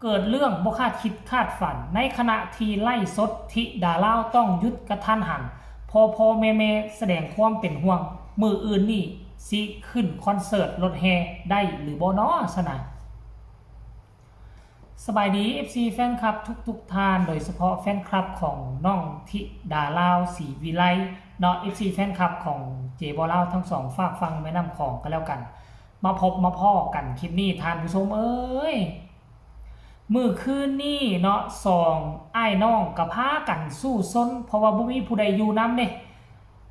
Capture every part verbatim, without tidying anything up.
เกิดเรื่องบ่คาดคิดคาดฝัน ในขณะที่ไลฟ์สด ธิดาลาวต้องหยุดกะทันหัน พ่อพ่อแม่แม่แสดงความเป็นห่วง มื้ออื่นนี่สิขึ้นคอนเสิร์ตรถแห่ได้หรือบ่น้อซะนะ สบายดี เอฟซี แฟนคลับทุกๆท่าน โดยเฉพาะแฟนคลับของน้องธิดาลาว ศรีวิไล เนาะ เอฟซี แฟนคลับของเจบอลาวทั้งสองฟากฝั่งแม่น้ำของก็แล้วกัน มาพบมาพ้อกันคลิปนี้ท่านผู้ชมเอ้ย มื้อคืนนี้เนาะ สองอ้ายน้องก็พากันสู้ซน เพราะว่าบ่มีผู้ใดอยู่นำเด้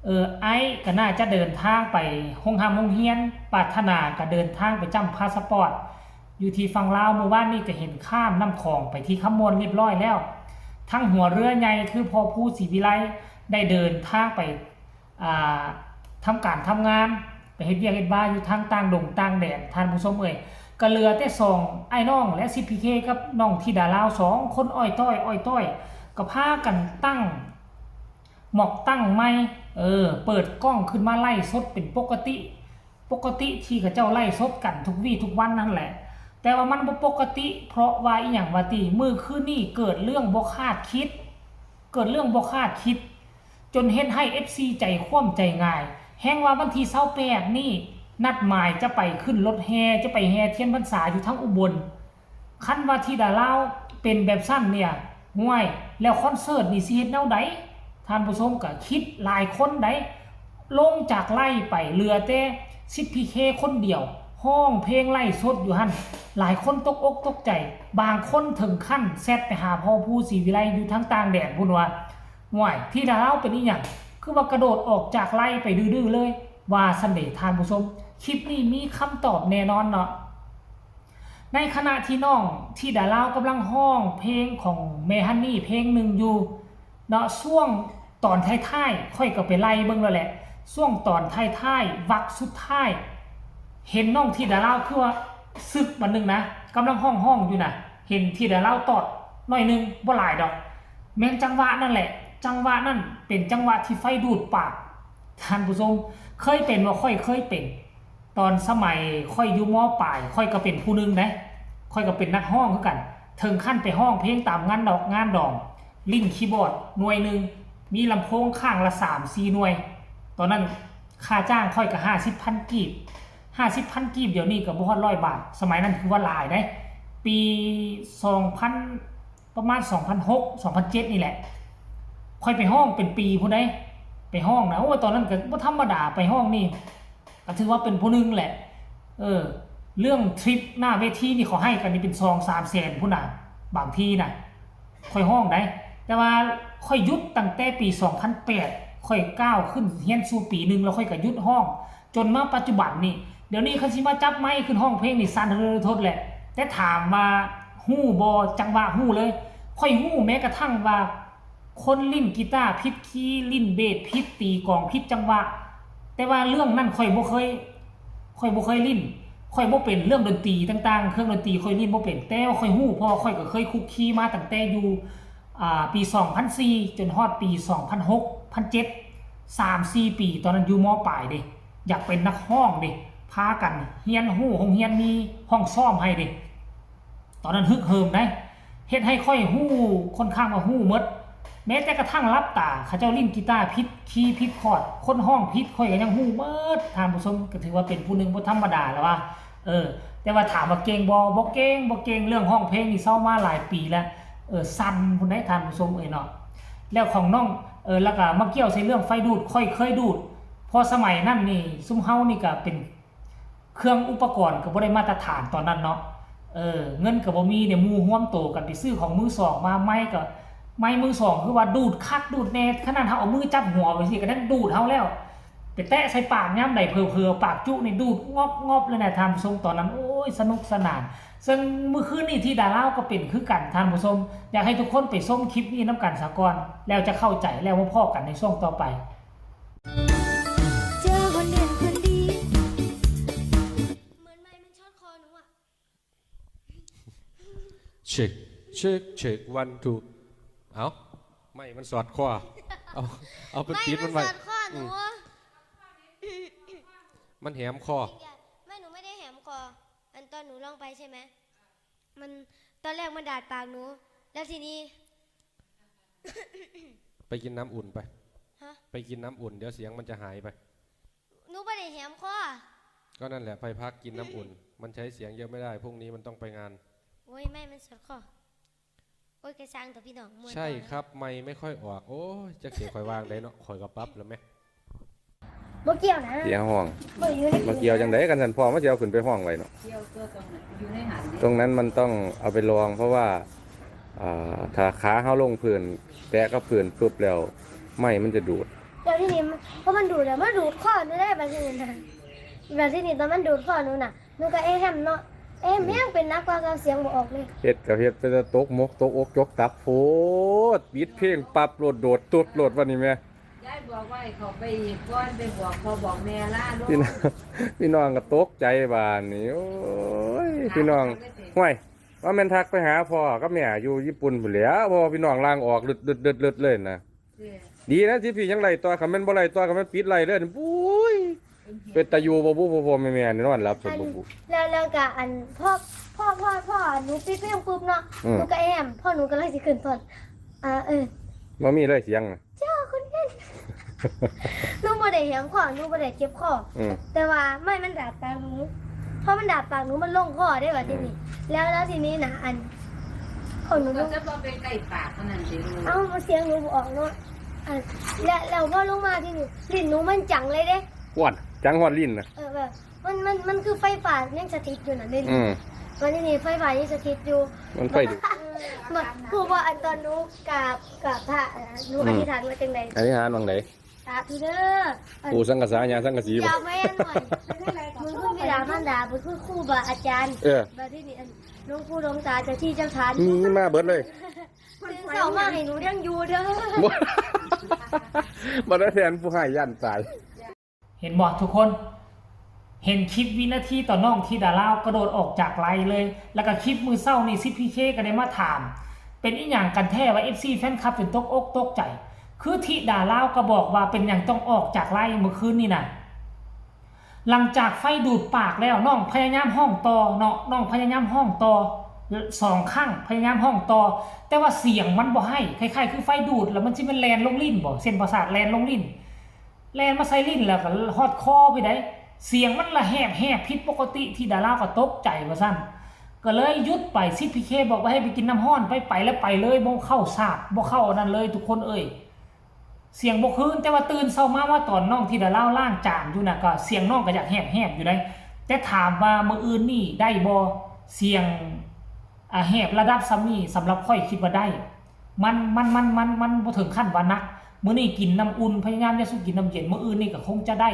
เออ ไอ้ก็น่าจะเดินทางไปโรงหำโรงเฮียน ปรารถนาก็เดินทางไปจ้ำพาสปอร์ต อยู่ที่ฝั่งลาว มื้อวานนี้ก็เห็นข้ามน้ำของไปที่คำม่วนเรียบร้อยแล้ว ทั้งหัวเรือใหญ่คือพ่อภูศรีวิไล ได้เดินทางไป อ่า ทำการทำงาน ไปเฮ็ดเวียกเฮ็ดบ้านอยู่ทางต่างดงต่างแดน ท่านผู้ชมเอ้ย ก็เหลือแต่สองอ้ายน้องและ สิบ พีเค กับน้องธิดาลาวสองคนอ้อยต้อยอ้อยต้อย ก็พากันตั้งหมอกตั้งไมค์ เออ เปิดกล้องขึ้นมาไลฟ์สดเป็นปกติ ปกติที่เขาเจ้าไลฟ์สดกันทุกวีทุกวันนั่นแหละ แต่ว่ามันบ่ปกติ เพราะว่าอีหยังวะติ มื้อคืนนี้เกิดเรื่องบ่คาดคิด เกิดเรื่องบ่คาดคิด จนเฮ็ดให้ เอฟซี ใจคว่ำใจง่าย แฮ่งว่าวันที่ซาวแปดนี่ นัดหมายจะไปขึ้นรถแห่ จะไปแห่เทียนพรรษาอยู่ทางอุบล คันว่าธิดาลาวเป็นแบบซั่นเนี่ย ห่วย แล้วคอนเสิร์ตนี่สิเฮ็ดแนวใด ท่านผู้ชมก็คิดหลายคนได๋ ลงจากไลฟ์ไปเหลือแต่ สิบ พีเค คนเดียว ฮ้องเพลงไลฟ์สดอยู่หั่น หลายคนตกอกตกใจ บางคนถึงขั้นแชทไปหาพ่อภูศรีวิไลอยู่ทางต่างแดนพุ้นว่า ห่วย ธิดาลาวเป็นอีหยัง คือว่ากระโดดออกจากไลฟ์ไปดื้อๆเลย ว่าซั่นเด้ท่านผู้ชม คลิปนี้มีคำตอบแน่นอนเนาะ ในขณะที่น้องธิดาลาวกำลังฮ้องเพลงของแม่ฮันนี่เพลงหนึ่งอยู่เนาะ ช่วงตอนท้ายๆ ข้อยก็ไปไล่เบิ่งแล้วแหละ ช่วงตอนท้ายๆ วรรคสุดท้าย เห็นน้องธิดาลาวคือว่าสึกบัดหนึ่งนะ กำลังฮ้องๆอยู่นะ เห็นธิดาลาวตอดหน่อยหนึ่ง บ่หลายดอก แม่นจังหวะนั่นแหละ จังหวะนั่นเป็นจังหวะที่ไฟดูดปาก ท่านผู้ชม เคยเป็นบ่ ข้อยเคยเป็น ตอนสมัยข้อยอยู่ ม.ปลาย ข้อยก็เป็นผู้หนึ่งเด้ ข้อยก็เป็นนักฮ้องคือกัน ถึงขั้นไปฮ้องเพลงตามงานดอกงานดอง เล่นคีย์บอร์ดหน่วยหนึ่ง มีลำโพงข้างละสามสี่หน่วย ตอนนั้นค่าจ้างข้อยก็ห้าสิบพันกีบ ห้าสิบพันกีบ เดี๋ยวนี้ก็บ่ฮอดร้อยบาท สมัยนั้นคือว่าหลายเด้ ปีสองพัน ประมาณสองพันหก สองพันเจ็ดนี่แหละ ข้อยไปฮ้องเป็นปีพุ้นเด้ ไปฮ้องนะ โอ้ย ตอนนั้นก็บ่ธรรมดา ไปฮ้องนี่ ก็ถือว่าเป็นผู้หนึ่งแหละ เออ เรื่องทริปหน้าเวทีนี่เขาให้กันนี่เป็นสองสามแสนพุ้นน่ะ บางทีน่ะ ข้อยฮ้องได้ แต่ว่าข้อยหยุดตั้งแต่ปีสองพันแปด ข้อยก้าวขึ้นเฮียนสู่ปีหนึ่งแล้วข้อยก็หยุดฮ้อง จนมาปัจจุบันนี่ เดี๋ยวนี้คันสิมาจับไมค์ขึ้นฮ้องเพลงนี่สั่นระทดแหละ แต่ถามว่าฮู้บ่ จังหวะฮู้เลย ข้อยฮู้แม้กระทั่งว่า คนเล่นกีตาร์ผิดคีย์ เล่นเบสผิด ตีกลองผิดจังหวะ แต่ว่าเรื่องนั้นข้อยบ่เคย ข้อยบ่เคยเล่น ข้อยบ่เป็นเรื่องดนตรีต่างๆ เครื่องดนตรีข้อยเล่นบ่เป็น แต่ว่าข้อยฮู้ เพราะว่าข้อยก็เคยคลุกคลีมาตั้งแต่อยู่ อ่า ปีสองพันสี่ จนฮอดปีสองพันหก พันเจ็ด สามสี่ปี ตอนนั้นอยู่ ม.ปลายเด้ อยากเป็นนักฮ้องเด้ พากันเฮียนฮู้ โรงเรียนมีห้องซ้อมให้เด้ ตอนนั้นฮึกเหิมได๋ เฮ็ดให้ข้อยฮู้ ค่อนข้างว่าฮู้หมด แม้แต่กระทั่งหลับตา เขาเจ้าเล่นกีตาร์ผิดคีย์ผิดคอร์ด คนฮ้องผิด ข้อยก็ยังฮู้หมด ท่านผู้ชม ก็ถือว่าเป็นผู้หนึ่งบ่ธรรมดาแล้วว่า เออ แต่ว่าถามว่าเก่งบ่ บ่เก่ง บ่เก่ง เรื่องฮ้องเพลงนี่เซามาหลายปีแล้ว เออ สั่นพุ้นได๋ ท่านผู้ชมเอ้ยเนาะ แล้วของน้อง เออ แล้วก็มาเกี่ยวใส่เรื่องไฟดูด ข้อยเคยดูด เพราะสมัยนั้นนี่ ซุมเฮานี่ก็เป็น เครื่องอุปกรณ์ก็บ่ได้มาตรฐานตอนนั้นเนาะ เออ เงินก็บ่มีเนี่ย หมู่รวมโตกันไปซื้อของมือสองมา ไมค์ก็ ไมค์มือสองคือว่าดูดคักดูดแน่ ขนาดเฮาเอามือจับหัวไปสิก็ยังดูดเฮาแล้ว ไปแตะใส่ปากยามใดเผลอๆ ปากจุนี่ดูดงอบๆเลยนะ ท่านผู้ชม ตอนนั้น โอ้ย สนุกสนาน ซึ่งมื้อคืนนี้ธิดาลาวก็เป็นคือกัน ท่านผู้ชม อยากให้ทุกคนไปชมคลิปนี้นำกันซะก่อน แล้วจะเข้าใจ แล้วมาพ้อกันในช่วงต่อไป เจอคนเด่นคนดี เหมือนไมค์มันช็อตคอหนูอะ เช็ค เช็ค เช็ค วัน ทู เอ้า ไมค์มันสอดคอ เอา เอาไปปิดมันไว้ ไมค์มันสอดคอหนู อืม มันแหมคอ ไม่ หนูไม่ได้แหมคอ อันตอนหนูร้องไปใช่ไหม มัน ตอนแรกมันดาดปากหนู แล้วทีนี้ ไปกินน้ำอุ่นไป ฮะ ไปกินน้ำอุ่น เดี๋ยวเสียงมันจะหายไป หนูไม่ได้แหมคอ ก็นั่นแหละไปพักกินน้ำอุ่น มันใช้เสียงเยอะไม่ได้พรุ่งนี้มันต้องไปงาน โอ้ยไม่มันสดคอ โอ้ยกระซังตัวพี่น้องม่วน ใช่ ก่อน ครับ ไมค์ไม่ค่อยออก โอ้ยจักเสียงคอยวางได้เนาะคอยกระปับแล้วไหม บ่เกี่ยวนะ เสียงห้อง บ่อยู่ใน มาเกี่ยวจังไดกันสันพ่อมาสิเอาขึ้นไปห้องไว้เนาะ เกี่ยวตัวตรงนั้นอยู่ในหัน ตรงนั้นมันต้องเอาไปรอง เพราะว่าอ่าถ้าขาเฮาลงพื้น แตะกับพื้นปุ๊บแล้วไมค์มันจะดูด เดี๋ยวที่นี่มันเพราะมันดูดแล้วมันดูดคอหนูได้บัดที่นี่นะบัดที่นี่ตอนมันดูดคอหนูน่ะหนูก็เอแฮมเนาะเอแฮมแฮงเป็นหนักกว่าเก่าเสียงบ่ออกเลย เฮ็ดกับเฮ็ดไปแต่ตกมกตกอกจกตักโพดปิดเพลงปั๊บโลดโดดตุดโลดวันนี้แม่ ยายบอกว่าให้เขาไปอีกก่อนไปบอกพ่อบอกแม่ล่าลูก พี่น้องพี่น้องก็ตกใจบานนี่โอ้ยพี่น้องห้วยว่าแม่นทักไปหาพ่อกับแม่อยู่ญี่ปุ่นพุ่นแหล้วเพราะว่าพี่น้องลางออกลึดลึดลึดลึดเลยนะ เสีย ดีนะที่พี่ยังไล่ต่อคันแม่นบ่ไล่ต่อคันแม่นปิดไล่เลยปุ้ยเป็นตาอยู่บ่บุพ่อพ่อแม่แม่นี่นอนหลับสบบุ แล้วแล้วก็อันพ่อพ่อพ่อพ่อหนูปิดเพลงปุ๊บเนาะ อืม หนูก็แอมพ่อหนูก็เลยสิขึ้นต้นอ่าเออ บ่มีเลยเสียงน่ะ เจ้าคนนั้นหนูบ่ได้แหมคอหนูบ่ได้เจ็บคอ อืม แต่ว่าไม่มันดาดปากหนูพอมันดาดปากหนูมันลงคอได้บัดที่นี่แล้วแล้วทีนี้นะอันของหนู ก็ ลง จะบ่ไปใกล้ปากเท่านั้นสิลูก เอ้าเสียงหนูบ่ออกเนาะอันแล้วแล้วพอลงมาที่นี่ลิ้นหนูมันจังเลยเด้ อ้วนจังฮอดลิ้นน่ะ เออแบบมันมันมันคือไฟฟ้ายังสถิตอยู่น่ะใน อื ลิ้น ม ตอนนี้นี่ไฟฟ้ายังสถิตอยู่ มันไฟดูด มันพูดว่าอันตอนหนูกราบกราบพระเอ่อหนู อืม อธิษฐานว่าจังได อธิษฐานหม่องใด สาธุเด้ออัน ปู่สังกะสาญาสังกะสี อ บ่ ย่าแม่นหน่อยมึงคุณบิดามารดาเป็นคุณครูบาอาจารย์ เออ บัดที่นี่อันหลวงปู่หลวงตาเจ้าที่เจ้าทาง มีมาเบิดเลย ตื่นเช้ามาให้หนูยังอยู่เด้อ บ่ บ่ได้แทนผู้ให้ย่านตาย เห็นบ่ทุกคนเห็นคลิปวินาทีตอนน้องธิดาลาวกระโดดออกจากไลฟ์เลย แล้วก็คลิปมื้อเช้านี่ สิบพีเค ก็ได้มาถาม เป็นอีหยังกันแท้ว่า เอฟซี แฟนคลับจนตกอกตกใจ คือธิดาลาวก็บอกว่าเป็นหยังต้องออกจากไลฟ์เมื่อคืนนี่นะหลังจากไฟดูดปากแล้วน้องพยายามฮ้องต่อเนาะน้องพยายามฮ้องต่อสองครั้งพยายามฮ้องต่อ แต่ว่าเสียงมันบ่ให้คล้ายๆ คือไฟดูดแล้วมันสิแม่นแล่นลงลิ้นบ่เส้นประสาทแล่นลงลิ้น แล่นมาใส่ลิ้นแล้วก็ฮอดคอไปได้เสียงมันละแหบแหบผิดปกติธิดาลาวก็ตกใจว่าซั่นก็เลยหยุดไป สิบพีเค บอกว่าให้ไปกินน้ำฮ้อนไปไปแล้วไปเลยบ่เข้าสาดบ่เข้าอันนั้นเลยทุกคนเอ้ยเสียงบ่คืนแต่ว่าตื่นเช้ามาว่าตอนน้องธิดาลาวล้างจานอยู่น่ะก็เสียงน้องก็อยากแหบแหบอยู่ได้แต่ถามว่ามื้ออื่นนี่ได้บ่เสียงอ่าแหบระดับส่ำนี้สำหรับข้อยคิดว่าได้ มันมันมันมันมันบ่ถึงขั้นว่าหนักมื้อนี้กินน้ำอุ่นพยายามอย่าสู่กินน้ำเย็นมื้ออื่นนี่ก็คงจะได้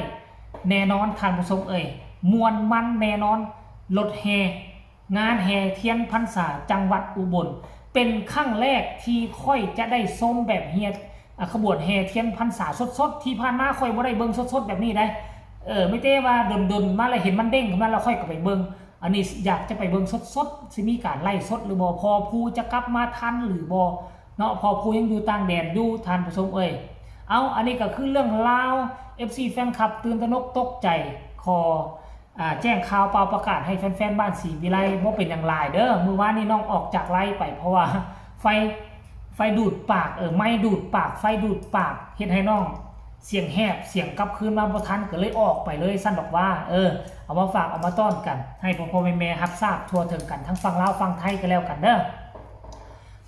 แน่นอนท่านผู้ชมเอ่ยม่วนมันแน่นอนรถแห่งานแห่เทียนพรรษาจังหวัดอุบล เป็นครั้งแรกที่ข้อยจะได้ชมแบบเฮียอ่ะขบวนแห่เทียนพรรษาสดๆที่ผ่านมาข้อยบ่ได้เบิ่งสดๆแบบนี้ได้เออไม่เต้ว่าดนๆมาแล้วเห็นมันเด้งขึ้นมาแล้วข้อยก็ไปเบิ่ง อันนี้อยากจะไปเบิ่งสดๆสิมีการไลฟ์สดหรือบ่พอผู้จะกลับมาทันหรือบ่เนาะพอผู้ยังอยู่ต่างแดนอยู่ท่านผู้ชมเอ่ยเอาอันนี้ก็คือเรื่องราว เอฟซี แฟนคลับตื่นตระหนกตกใจขออ่าแจ้งข่าวเป่าประกาศให้แฟนๆบ้านศรีวิไลบ่เป็นอย่างหลายเด้อมื้อวานนี้น้องออกจากไลฟ์ไปเพราะว่าไฟไฟดูดปากเออไม้ดูดปากไฟดูดปากเฮ็ดให้น้อง เสียงแหบเสียงกลับคืนมาบ่ทันก็เลยออกไปเลยซั่นดอกว่า เออ เอามาฝากเอามาต้อนกัน ให้พ่อพ่อแม่แม่รับทราบทั่วถึงกันทั้งฝั่งลาวฝั่งไทยก็แล้วกันเด้อ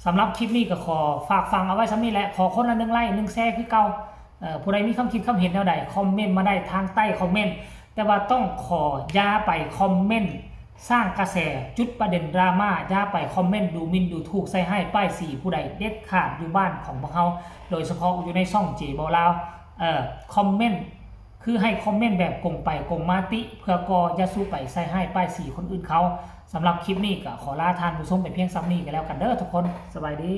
สำหรับคลิปนี้ก็ขอฝากฟังเอาไว้ส่ำนี้แหละขอคนละหนึ่งไลค์หนึ่งแชร์คือเก่าเอ่อผู้ใดมีความคิดความเห็นแนวใดคอมเมนต์มาได้ทางใต้คอมเมนต์แต่ว่าต้องขออย่าไปคอมเมนต์สร้างกระแสจุดประเด็นดราม่าอย่าไปคอมเมนต์ดูหมิ่นดูถูกใส่ร้ายป้ายสีผู้ใดเด็ดขาดอยู่บ้านของพวกเฮาโดยเฉพาะอยู่ในช่องเจเว้าลาว เอ่อคอมเมนต์คือให้คอมเมนต์แบบกงไปกงมาติ เพื่อก่ออย่าสู่ไปใส่ร้ายป้ายสีคนอื่นเขาสำหรับคลิปนี้ก็ขอลาท่านผู้ชมไปเพียงส่ำนี้ก็แล้วกันเด้อทุกคนสบายดี